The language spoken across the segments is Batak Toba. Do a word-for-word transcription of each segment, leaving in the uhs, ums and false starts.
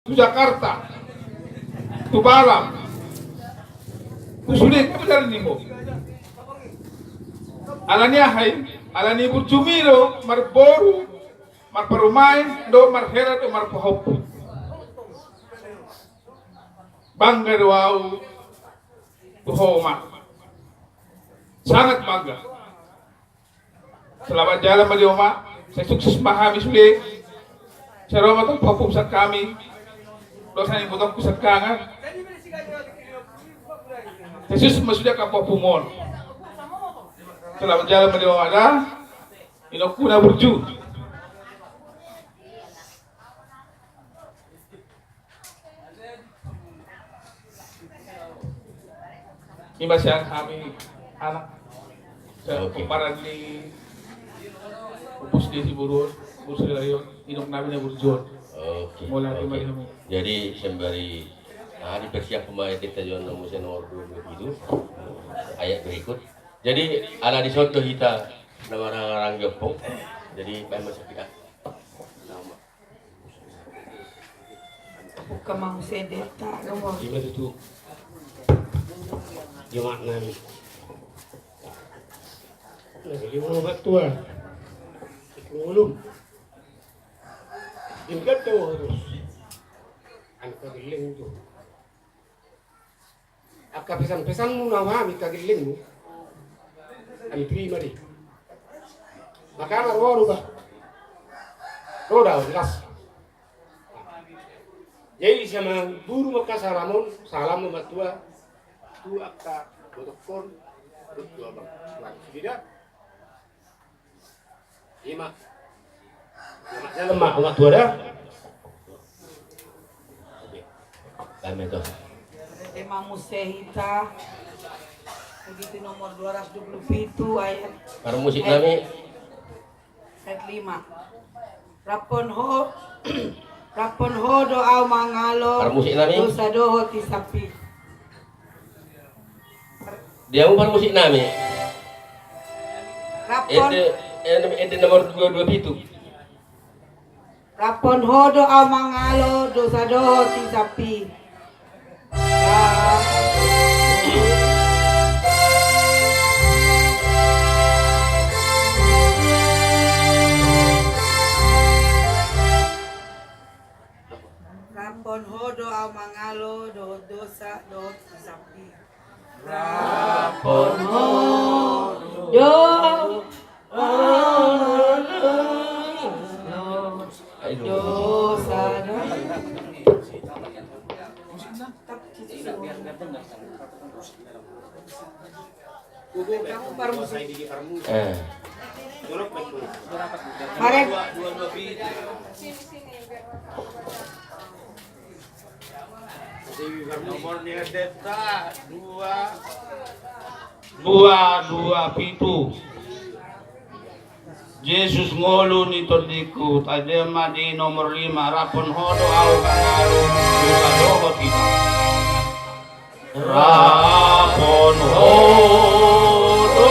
tu Jakarta, tu Batam, tu sude, tu dalan ni ho. Alani aha i? Alani burjumi do marboru, marparumaen, do marhela, do marpahompu. Bangga do au tu ho, Oma. Sangat bangga. Selamat jalan ma di ho, Oma. Sai sukses ma hami sude. Sai ro ma tong pahompu sian hami. Dosa ni botongku sian hami. Sai sukses ma sude angka pahompu on. Selamat jalan ma di ho, Oma, da. Inongku na burju. Ima sian hami anak. Oke. Pomparan ni Ompu Desi, boru, boru Srilayon, inong nami na burju on. Oke. Mauliate ma di hami. Jadi sembari, nah, dipersiapkan ma hita jo na muse nomor dua puluh tujuh. Ayat berikut. Jadi ala dison do hita na marhaha-haha di ompung. Jadi baen ma sapiak. Buka ma muse deta nomor. Ima tutu. Ima nami. Lagi lima opat tua. Sepuluh. Tingkat tahu harus. Angka geleng tu. Angka pesan-pesanmu na hami angka gellengmu. Hami terima do i. Maka na ro do ba. Ro do au, jelas. Jadi sian guru ma angka salam on, salam ma tua. Tu angka botokkon. Tu abang. Suang sida. Ima. Ima jalan ma, Oma tua da. Oke. Kami tuh. Tema muse hita. Begitu nomor dua ratus dua puluh pitu ayat. Parmusik nami. Ayat lima. Raphon ho, raphon ho do au mangalo. Parmusik nami. Dosa dohot hisap i. Dia mu parmusik nami. Raphon. Ende, ende, ende nomor dua dua pitu. Raphon ho do au mangalo, dosa dohot hisap i. Raphon ho do au mangalo, dohot dosa, dohot hisap i. Raphon ho do au mangalo, dosa, dosa. Eh. Nomor ni deta dua, dua dua pitu. Jesus ngolu ni tondingku, taida ma di nomor lima, raphon ho do au mangalo, dosa dohot hisap i. Raphon ho do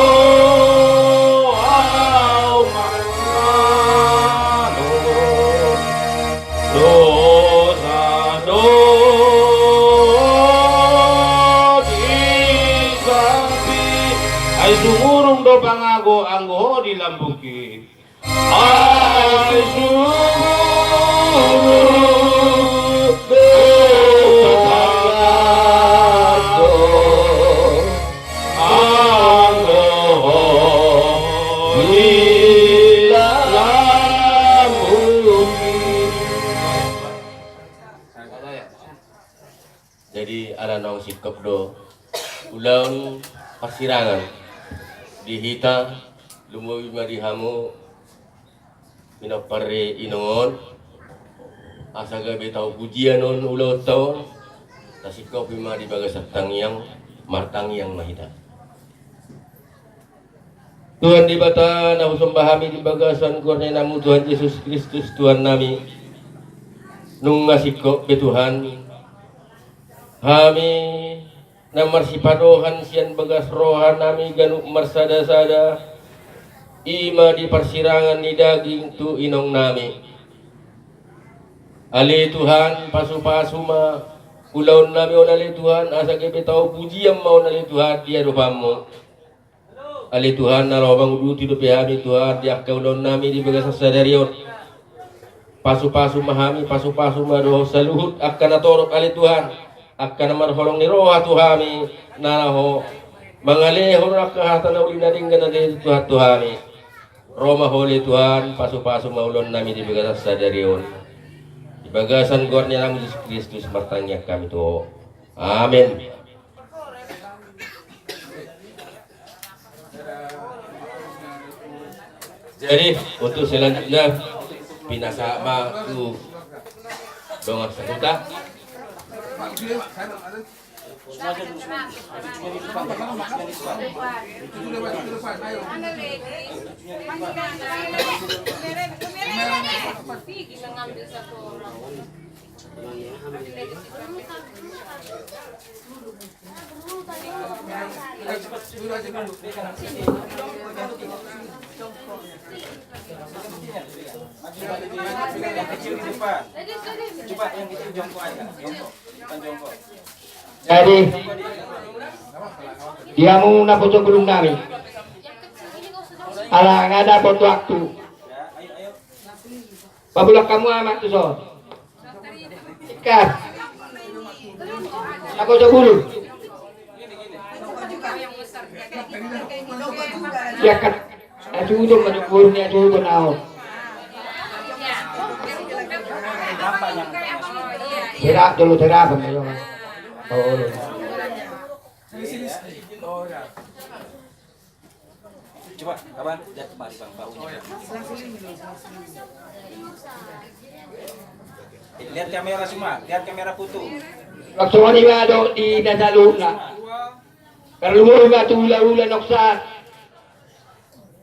au mangalo, dosa dohot hisap i. Ai sumurung do pangago anggo ho di lambungki. Ai sumurung do pangago anggo ho di lambungki. Jadi ala naung singkop do ulaon parsirangan di hita, lumobi ma di hamu pinompar ni inong on, asa gabe tahu pujian on ulaonta on, tasingkopi ma di bagasan tangiang, martangiang ma hita. Tuhan Debata na husomba hami di bagasan goar ni Anakmu Tuhan Jesus Kristus Tuhan nami. Nunga singkop be Tuhan, hami na marsipadohan sian bagas roha nami ganup marsada-sada, i ma di parsirangan ni daging tu inong nami. Ale Tuhan, pasupasu ma ulaonnami on ale Tuhan, asa gabe tau pujian ma on ale Tuhan di adopanmu. Ale Tuhan, na laho manguduti dope hami Tuhan di angka ulaonnami di bagasan sadari on. Pasupasu ma hami, pasupasu ma dohot saluhut angka na torop ale Tuhan, angka na marholong ni roha tu hami, na laho mangalehon angka hata na uli na denggan na dihil Tuhan tu hami. Ro ma ho ale Tuhan, pasupasu ma ulaonnami di bagasan sadari on. Di bagasan goar ni Anakmu Jesus Kristus martangiang hami tu ho. Amen. Jadi untuk selanjutnya, pinasahat ma tu dongan sahuta. Jadi, di hamu naposo bulung nami, ala nga dapot waktu, pabulang hamu amak tu son. Ikan. Naposo bulung. Ikan. Asudo ma tu bulung ni asudo na on. Terak dulu, terak apa, ayo. Oh, dulu. Coba, kawan, lihat kemari, Bang, baunya. Lihat kamera semua, lihat kamera foto. Langsung aja, Bang, do, di data lu, nah. Kalau lu mau batu ula-ula noksa.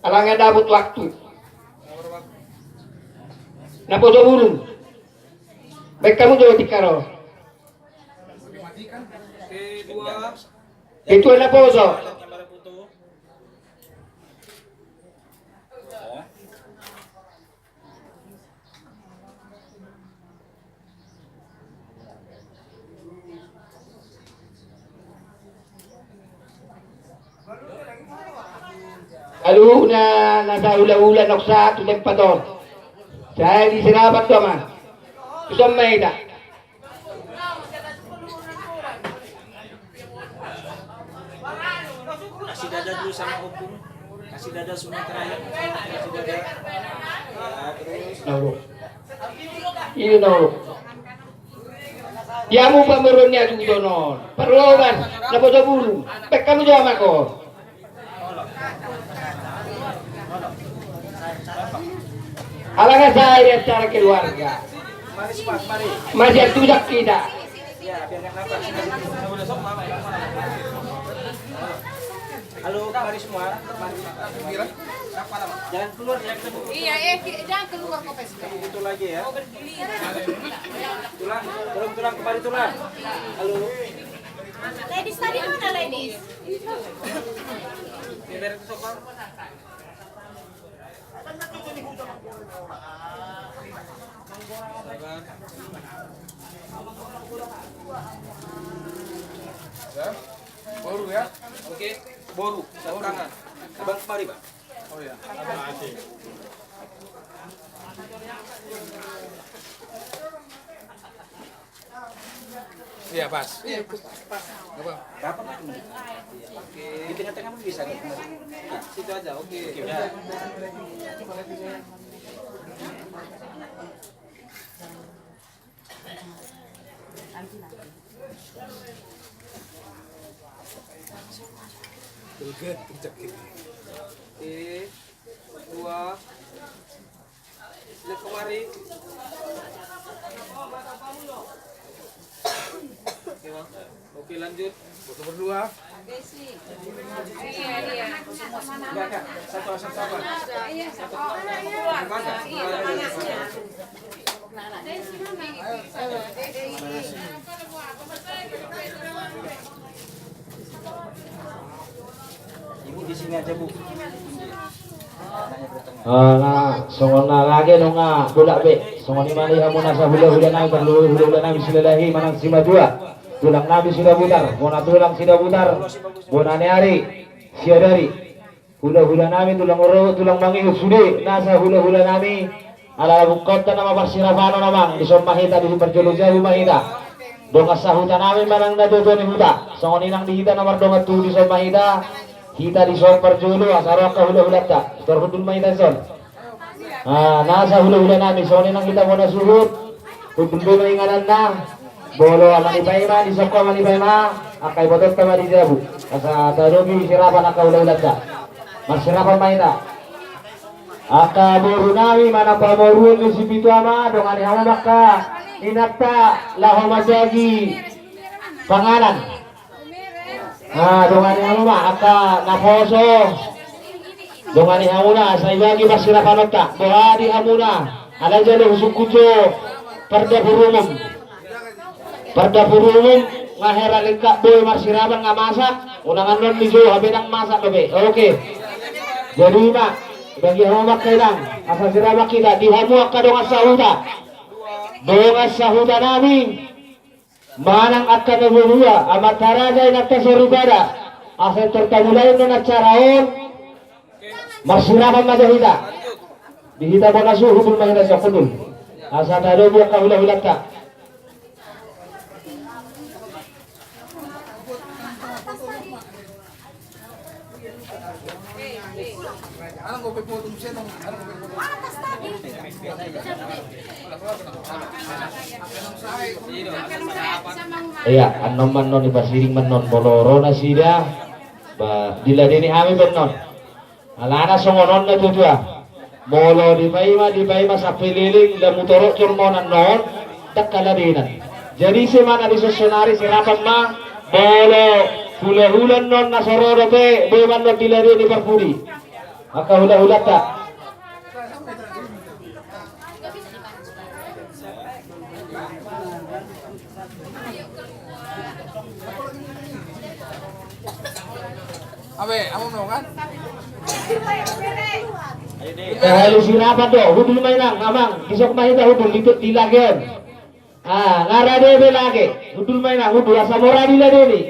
Alangan dapot waktu. Naposo bulung. Baik kamu jawab tikaro. Itu anak poso. Aduh, na, na saula-ula noksa tu tempat on. Saya di Serabat tu ama. Tuson ma ita. Kasih dada dulu sama opung. Kasih dada semua terakhir. Kasih dada. Ya, terus. Nauru. Ini nauru. Ya mu pamoruon ni asudo non. Perloban. Naposo bulung. Pekka mu jama ko. Alana saya di acara keluarga. Masih tudak kita. Halo, mari semua. Jangan keluar, jangan keluar. Iya, eh, jangan keluar kau, Pes. Itu lagi ya. Mau bergilir. Tulang, tolong tulang kemari, tulang. Halo. Ladies tadi mana, ladies? Ya, boru ya. Oke, boru. Boru. Tangan. Abang kemari, Bang. Oh ya. Iya, pas. Iya, pas. Apa? Dapat, Mas. Oke. Di tengah-tengah pun bisa, nih. Situ aja, oke. Oke, udah. Oke, dua. Lihat kemari. Oke, Bang. Oke, lanjut. Foto berdua. Iya, iya. Enggak, Kak. Satu, satu, satu. Iya, satu. Gimana? Iya, mana? Ibu di sini aja, Bu. Ah, na songon na lage nunga budak be. Songon i ma di hamu nasa hulahula nami, parhulahula nami Silalahi manang Simatua, tulang nami Sidabutar, bona tulang Sidabutar, bona ni ari Siadari, hulahula nami tulang ro, tulang mangihut sude nasa hulahula nami. Ala bungkaonta nama parsirapanon amang, dison ma hita, di parjolo jabu ma hita. Dongan sahuta nami manang na tuatua ni huta, songon i nang di hita na mardongan tubu, dison ma hita. Hita dison parjolo asa ro angka hulahulanta, tor hundul ma hita dison. Ah, nasa hulahula nami, songon i nang hita bona suhut. Hundul do ma ingananna. Molo ama ni paima, dison ho ama ni paima, angka ibotonta ma di jabu, asa tadopi sirapan angka hulahulanta. Marsirapan ma hita. Angka boru nami manang pamoruon ni si Pitu Ama, dongani hamu ma angka inanta laho mambagi panganan. Ah, dongani hamu ma angka naposo. Dongani hamuna asa ibagi parsirapanonta. Boha di hamuna? Alai jalo husungkun jo pardapur umum. Pardapur umum, nga hera lengkap boi marsirapan, nga masak. Unang annon ni jo, hape ndang masak dope. Oke. Jadi ma, bagi hamu ma angka inang, asa sirapan hita. Di hamu angka dongan sahuta, dongan sahuta nami manang angka na bebua, amanta raja, inanta soripada, asa tor tamulai annon acara on. Marsirapan ma jo hita. Di hita bona suhut, hundul ma hita, siap hundul. Asa tadopi angka hulahulanta. Ia, annon ma annon, i pasiding ma annon, molo ro nasida, ba, diladeni hami pe annon. Alana songon on na tutua. Molo dipaima, dipaima sampe leleng, ndang hutorop jolma on annon, ndang haladenan. Jadi ise ma na dison sonari, sirapan ma, molo hulahula annon na so ro dope, boi ma annon diladeni parpudi angka hulahulanta. Abe, amang no kan? Eh, halu sirapan do, hundul ma inang, amang, disok ma hita hundul, di, di lage on. Ah, nga rade be lage, hundul ma inang, hundul, asa mora diladeni.